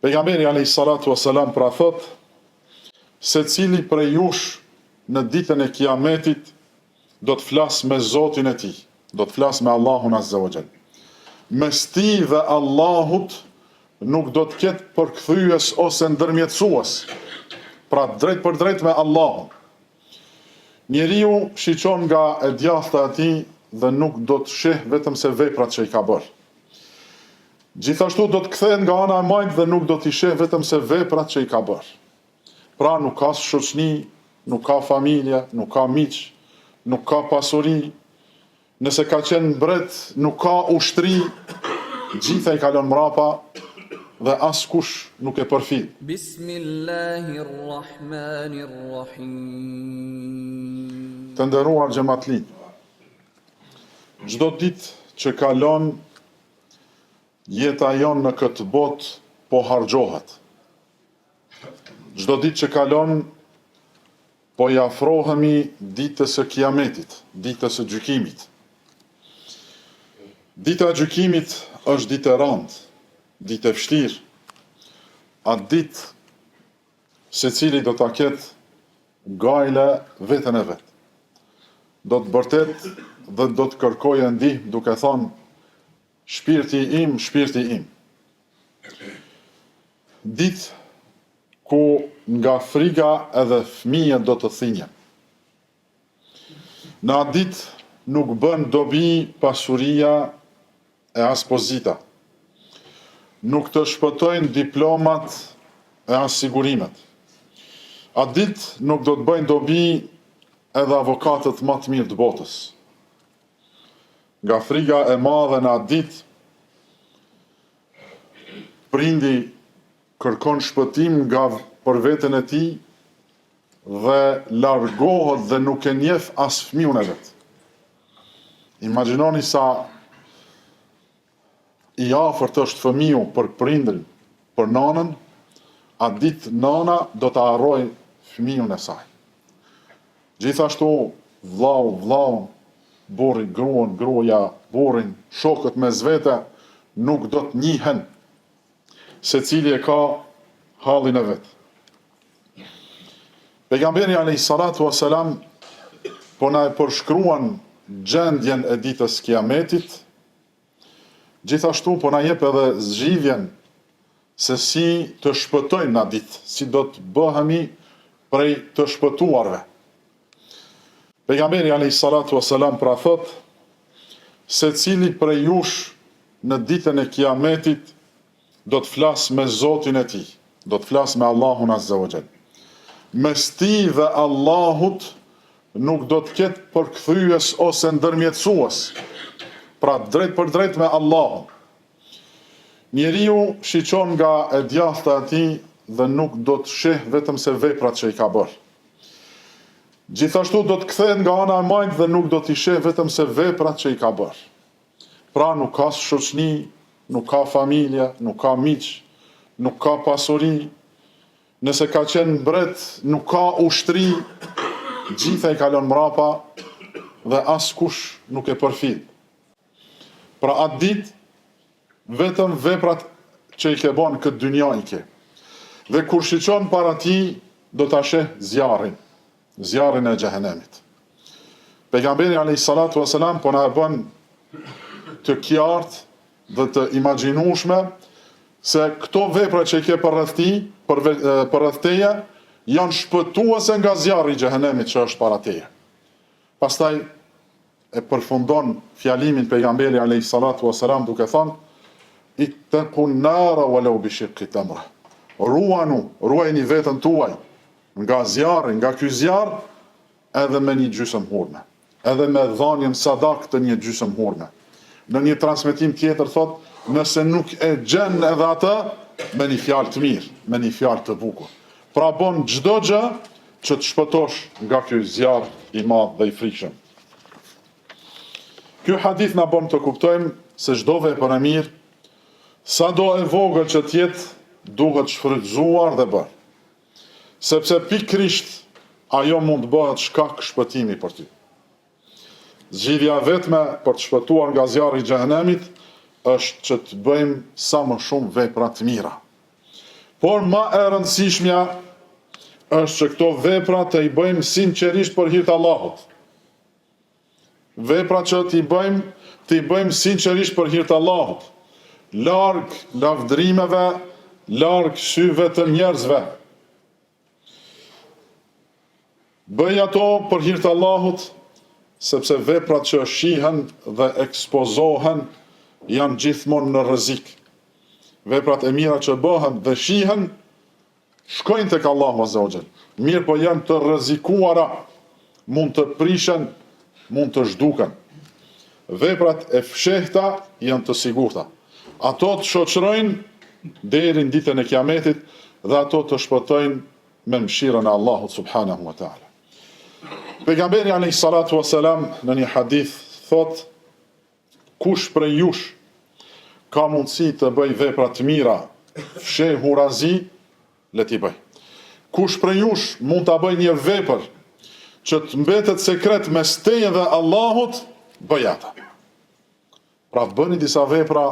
Pejgamberi alejhi salatu ue selam pra thotë, Secili prej jush në ditën e Kiametit do të flasë me Zotin e tij, do të flasë me Allahun azze ue xhel. Mes tij dhe Allahut nuk do të ketë përkthyes ose ndërmjetësues, pra drejtpërdrejt me Allahun. Njeriu shiqon nga e djathta e tij dhe nuk do të sheh vetëm se veprat që i ka bërë. Gjithashtu do të kthehet nga ana e majtë dhe nuk do t'i sheh vetëm se veprat që i ka bërë. Pra nuk ka shoqni, nuk ka familje, nuk ka miq, nuk ka pasuri, nëse ka qenë mbret, nuk ka ushtri, gjitha i ka lënë mbrapa dhe askush nuk e përfill. Bismillahirrahmanirrahim. Të nderuar xhematli, çdo ditë që kalon Jeta jonë në këtë botë po harxhohet. Çdo ditë që kalon po i afrohemi ditës së Kiametit, ditës së gjykimit. Dita e gjykimit është ditë e rëndë, ditë e vështirë. Atë ditë secili do ta ketë gajle veten e vet. Do të bërtet dhe do të kërkojë ndihmë duke thënë Shpirti im, shpirti im. Ditë ku nga friga edhe fëmijët do të thinjen. Në atë ditë nuk bën dobi pasuria e as pozita. Nuk të shpëtojnë diplomat e as sigurimet. Atë ditë nuk do të bëjnë dobi edhe avokatët ma të mirë të botës. Nga friga e madhe në atë ditë, prindi kërkon shpëtim nga për veten e tij dhe largohet dhe nuk e njeh as fëmijën e vet. Imagjinoni sa i afërt është fëmiu për prindrin, për nanën, atë ditë nana do ta harrojë fëmijën e saj. Gjithashtu vllau vllaun, burri gruan, gruaja burrin, shokët mes vete nuk do të njihen. Secili e ka hallin e vet. Pejgamberi alejhi salatu ue selam po na e përshkruan gjendjen e ditës Kiametit, gjithashtu po na jep edhe zgjidhjen se si të shpëtojmë në atë ditë, si do të bëhemi prej të shpëtuarve. Pejgamberi alejhi salatu ue selam pra thotë, secili prej jush në ditën e Kiametit do të flasë me Zotin e tij, do të flasë me Allahun azze ue xhel. Mes tij dhe Allahut nuk do të ketë përkthyes ose ndërmjetësues, pra drejtpërdrejt me Allahun. Njeriu shiqon nga e djathta e tij dhe nuk do të sheh vetëm se veprat që i ka bërë. Gjithashtu do të kthehet nga ana e majtë dhe nuk do t'i sheh vetëm se veprat që i ka bërë. Pra nuk ka shoqni, nuk ka familje, nuk ka miq, nuk ka pasuri, nëse ka qenë mbret, nuk ka ushtri, gjitha i ka lënë mbrapa dhe askush nuk e përfill. Pra atë ditë vetëm veprat që i ke ba në këtë dynja i ke. Dhe kur shiqon para tij, do ta sheh zjarrin. zjarrin e xhehenemit. Pejgamberi alejhi salatu ue selam po na e bën të qartë dhe të imagjinueshme se këto vepra që i ke përreth tij, për përreth teje, janë shpëtuese nga zjarri i xhehenemit që është para teje. Pastaj e përfundon fjalimin pejgamberi alejhi salatu ue selam duke thënë Ittekun nara walau bi shiqqi tamra. Ruanu, ruajeni veten tuaj Nga zjarri, nga ky zjarr, edhe me një gjysëm hurme. Edhe me dhanien sadak të një gjysëm hurme. Në një transmetim tjetër thotë, nëse nuk e gjen edhe atë, me një fjalë të mirë, me një fjalë të bukur. Pra bon çdo gjë që të shpëtosh nga ky zjarr i madh dhe i frikshëm. Ky hadith na bon të kuptojmë se çdo vepër e mirë, sado e vogël që të jetë, duhet shfrytëzuar dhe bërë. Sepse pikërisht ajo mund të bëhet shkak shpëtimi për ty. Zgjidhja e vetme për të shpëtuar nga zjarri i xhehenemit është që të bëjmë sa më shumë vepra të mira. Por ma e rëndësishmja është që këto vepra të i bëjmë sinqerisht për hir të Allahut. Vepra që t'i bëjmë, t'i bëjmë sinqerisht për hir të Allahut. Larg lavdrimeve, larg syve të njerëzve. Bëj ato për hir të Allahut, sepse veprat që shihen dhe ekspozohen janë gjithmonë në rrezik. Veprat e mira që bëhen dhe shihen shkojnë tek Allahu azza wa jall. Mirëpo janë të rrezikuara, mund të prishen, mund të zhduken. Veprat e fshehta janë të sigurta. Ato të shoqërojnë deri në ditën e Kiametit dhe ato të shpëtojnë me mëshirën e Allahut subhanahu wa taala. Pejgamberi alayhi salatu wasalam në një hadith thotë kush prej jush ka mundësi të bëjë vepra të mira fshehurazi le t'i bëjë. Kush prej jush mund ta bëjë një vepër që të mbetet sekret mes teje dhe Allahut, bëje atë. Pra bëni disa vepra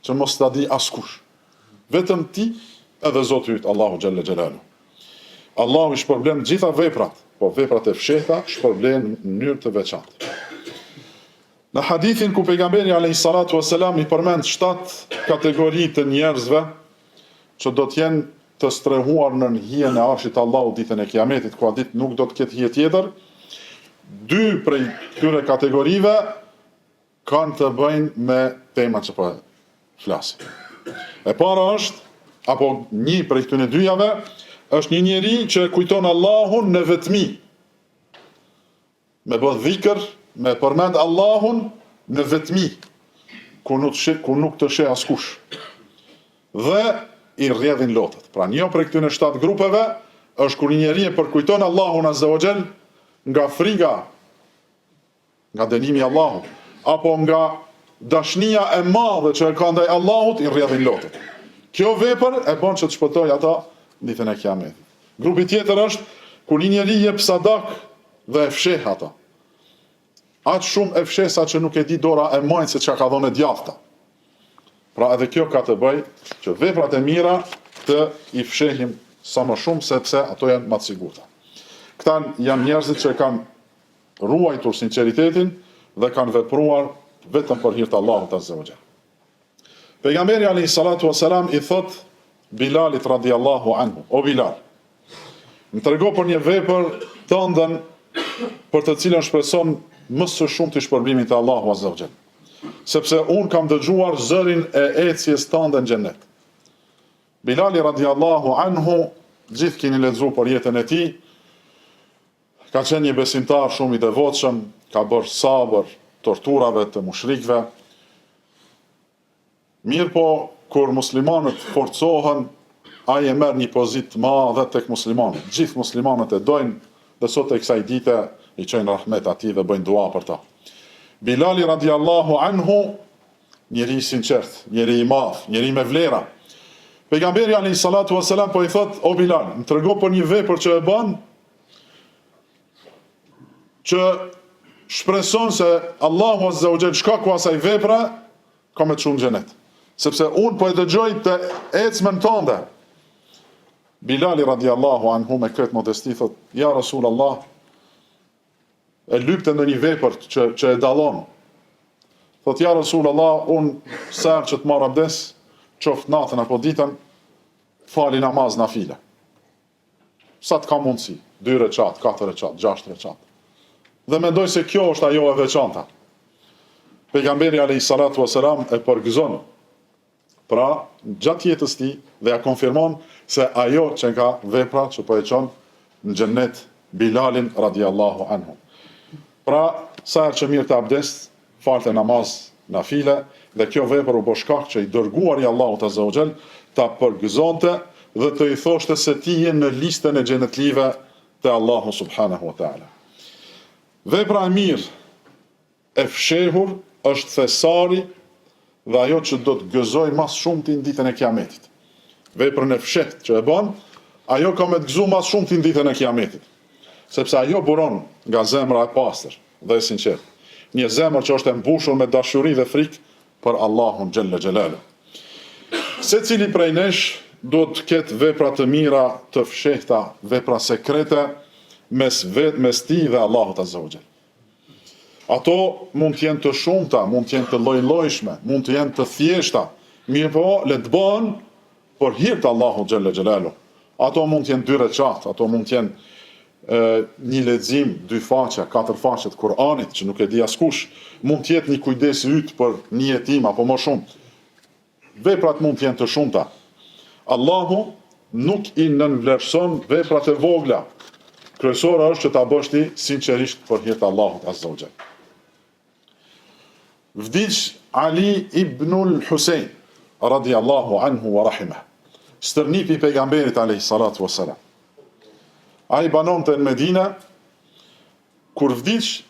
që mos ta di askush. Vetëm ti edhe Zoti yt, Allahu xhelle xhelalu. Allahu i shpërblen të gjitha veprat, po veprat e fshehta shpërblen në mënyrë të veçantë. Në hadithin ku pejgamberi alayhi salatu wasalam i përmend shtatë kategori të njerëzve që do të jenë të strehuar nën hijen e Arshit të Allahut ditën e Kiametit, ku atë ditë nuk do të ketë hije tjetër, dy prej këtyre kategorive kanë të bëjnë me temën që po flasim. E para është, apo një prej këtyre dyjave, është një njeri që e kujton Allahun në vetmi. Me bë dhikr, me përmend Allahun në vetmi, ku nuk sheh, ku nuk të sheh askush. Dhe i rrjedhin lotët. Pra një prej këtyre shtatë grupeve është kur një njeri e përkujton Allahun Azza wa Jall nga friga nga dënimi i Allahut, apo nga dashnia e madhe që e ka ndaj Allahut, i rrjedhin lotët. Kjo vepër e bën që të shpëtojë ata në ditën e Kiametit. Grupi tjetër është kur një njeri jep sadak dhe e fsheh atë. Aq shumë e fsheh sa që nuk e di dora e majtë se çka ka dhënë e djathta. Pra edhe kjo ka të bëjë që veprat e mira të i fshehim sa më shumë sepse ato janë më të sigurta. Këta janë njerëzit që kanë ruajtur sinqeritetin dhe kanë vepruar vetëm për hir të Allahut azza wa jall. Pejgamberi alayhi salatu wasalam i thot Bilalit radiallahu anhu, o Bilal, më trego për një vepër tënden për të cilën shpreson më së shumti shpërblimin te Allahu azza wa jall. Sepse unë kam dëgjuar zërin e ecjes tënde në xhennet. Bilali radiallahu anhu, gjithë keni lexuar për jetën e tij, Ka qenë një besimtar shumë i devotshëm, ka bërë sabër torturave të mushrikëve. Mirëpo, kur muslimanët forcohen, ai e merr një pozitë të madhe tek muslimanët. Gjithë muslimanët e dojnë dhe sot e kësaj dite i çojnë rahmet atij dhe bëjnë dua për ta. Bilali radiallahu anhu Njeri i sinqertë, njeri i madh, njeri me vlera. Pejgamberi alayhi salatu wasalam po i thot, o Bilal, më trego për një vepër që e bën që shpreson se Allahu azza wa jall shkaku asaj vepre ka me të çu në xhenet. Sepse unë po e dëgjoj të ecmen tënde. Bilali radiallahu anhu me këtë modesti thot, ja Rasul Allah, e lypte ndonjë vepër që që e dallon. Thot ja Rasul Allah, unë sa herë që të marr abdes, qoftë natën apo ditën, fali namaz nafile. Sa të kam mundësi, dy reqat, katër reqat, gjashtë reqat. Dhe mendoj se kjo është ajo e veçanta. Pejgamberi alayhi salatu wasalam e përgëzon Pra, gjatë jetës tij dhe ja konfirmon se ajo qenka vepra që po e çon në xhennet Bilalin radiallahu anhu. Pra, sa herë që mirrte abdes, falte namaz nafile dhe kjo vepër u bë shkak që i dërguari i Allahut azza wa xhel ta përgëzonte dhe të i thoshte se ti je në listën e xhenetlive te Allahu subhanahu wa taala. Vepra e mirë E fshehur është thesari dhe ajo që do të gëzojë ma së shumti në ditën e Kiametit. Veprën e fshehtë që e bën, ajo ka me të gëzu ma së shumti në ditën e Kiametit. Sepse ajo buron nga zemra e pastër dhe e sinqertë. Një zemër që është e mbushur me dashuri dhe frikë për Allahun xhelle xhelalu. Secili prej nesh duhet të ketë vepra të mira të fshehta, vepra sekrete mes vet mes tij dhe Allahut azza wa xhel. Ato mund të jenë të shumta, mund të jenë të lloj-llojshme, mund të jenë të thjeshta, mirëpo le të bëhen për hir të Allahut xhelle xhelaluhu. Ato mund të jenë dy reqat, ato mund të jenë një lexim, dy faqe, katër faqe të Kur'anit që nuk e di askush, mund të jetë një kujdes yt për një jetim apo më shumë. Veprat mund të jenë të shumta. Allahu nuk i nënvlerëson veprat e vogla. Kryesore është që ta bësh ti sinqerisht për hir të Allahut azza wa xhel. Vdiq Ali ibnul Husein, radiallahu anhu wa rahimeh, stërnipi i pejgamberit alejhi salatu wa selam. Ai banonte në Medine, kur vdiq,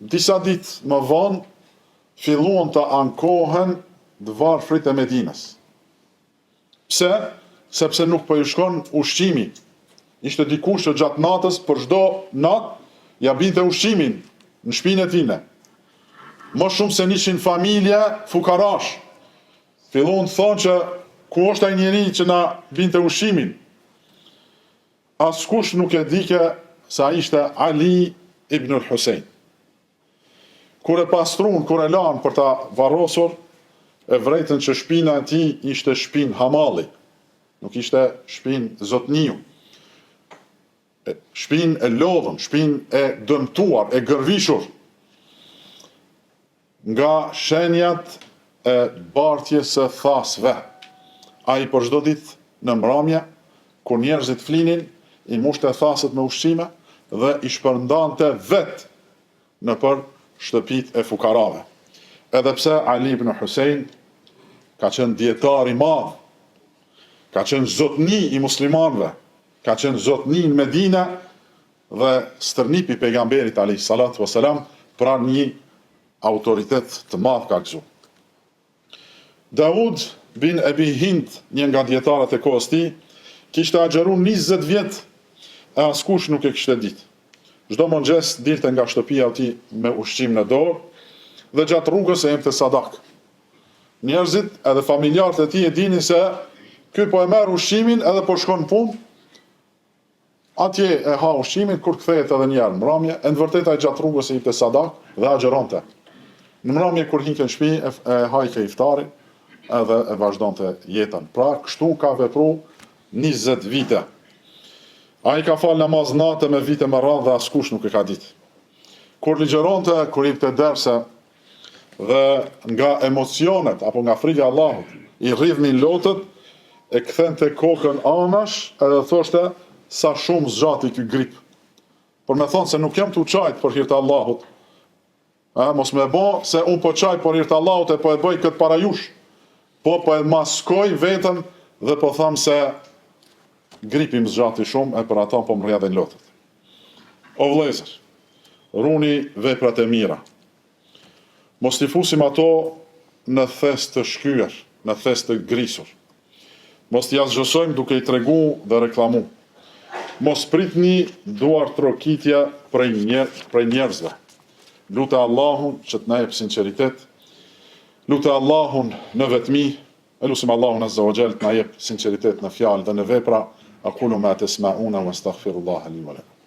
disa ditë më vonë, filluan të ankohen të varfrit e Medinës. Pse? Sepse nuk po ju shkon ushqimi. Ishte dikush që gjatë natës për çdo natë ja binte ushqimin në shpinë e tine. Më shumë se 100 familje fukarash. Filluan të thonë që ku është ai njeri që na binte ushqimin? Askush nuk e dike se ai ishte Ali ibn al-Husayn. Kur e pastruan, kur e lanë për ta varrosur, e vrejtën që shpina e tij ishte shpinë hamalli, nuk ishte shpinë zotniu. Shpinë e lodhun, shpinë e dëmtuar, e gërvishur nga shenjat e bartjes së thasëve. Ai për çdo ditë në mramje, kur njerëzit flinin, i mushte thasët me ushqime dhe i shpërndante vetë nëpër shtëpitë e fukarave. Edhe pse Ali ibn Husein ka qenë dijetar i madh, ka qenë zotni i muslimanëve, ka qenë zotni në Medine dhe stërnipi i pejgamberit alayhi salatu wasalam, pra një autoritet të madh ka gëzu. Daud bin Ebi Hind, një nga dijetarët e kohës tij, kishte agjëru 20 vjet e askush nuk e kishte ditë. Çdo mëngjes dilte nga shtëpia e tij me ushqim në dorë dhe gjatë rrugës e jepte sadak. Njerëzit edhe familjarët e tij e dinin se ky po e merr ushqimin edhe po shkon në punë, Atje e ha ushqimin, kur kthehet edhe një herë në mramje, e në të vërtetë ai gjatë rrugës e jepte sadak dhe agjëronte. Në mramje kur hinke në shtëpi e, e hajke iftarin edhe e vazhdonte jetën. Pra kështu ka vepru 20 vite. Ai ka falë namaz nate me vite me radhë dhe askush nuk e ka ditë. Kur ligjëronte, kur jepte derse dhe nga emocionet apo nga frika e Allahut i rridhnin lotët, e kthente kokën anash edhe thoshte sa shumë zgjati ky grip. Për me thonë se nuk jam tu qajt për hir të Allahut. A, mos me bo se unë po qaj për hir të Allahut e po e bëj këtë para jush. Po po e maskoj veten dhe po tham se gripi më zgjati shumë e për ata po më rrjedhin lotët. O vëllezër, runi veprat e mira. Mos t'i fusim ato në thes të shkyer, në thes të grisur. Mos t'i asgjësojmë duke i tregu dhe reklamu. Mos pritni duartrokitje prej njer, prej njerëzve. Lute Allahun që të na jep sinqeritet. Lute Allahun në vetmi. E lusim Allahun Azza wa Jall të na jep sinqeritet në fjalë dhe në vepra. Aqulu ma tasma'una wa astaghfirullaha li wa lakum.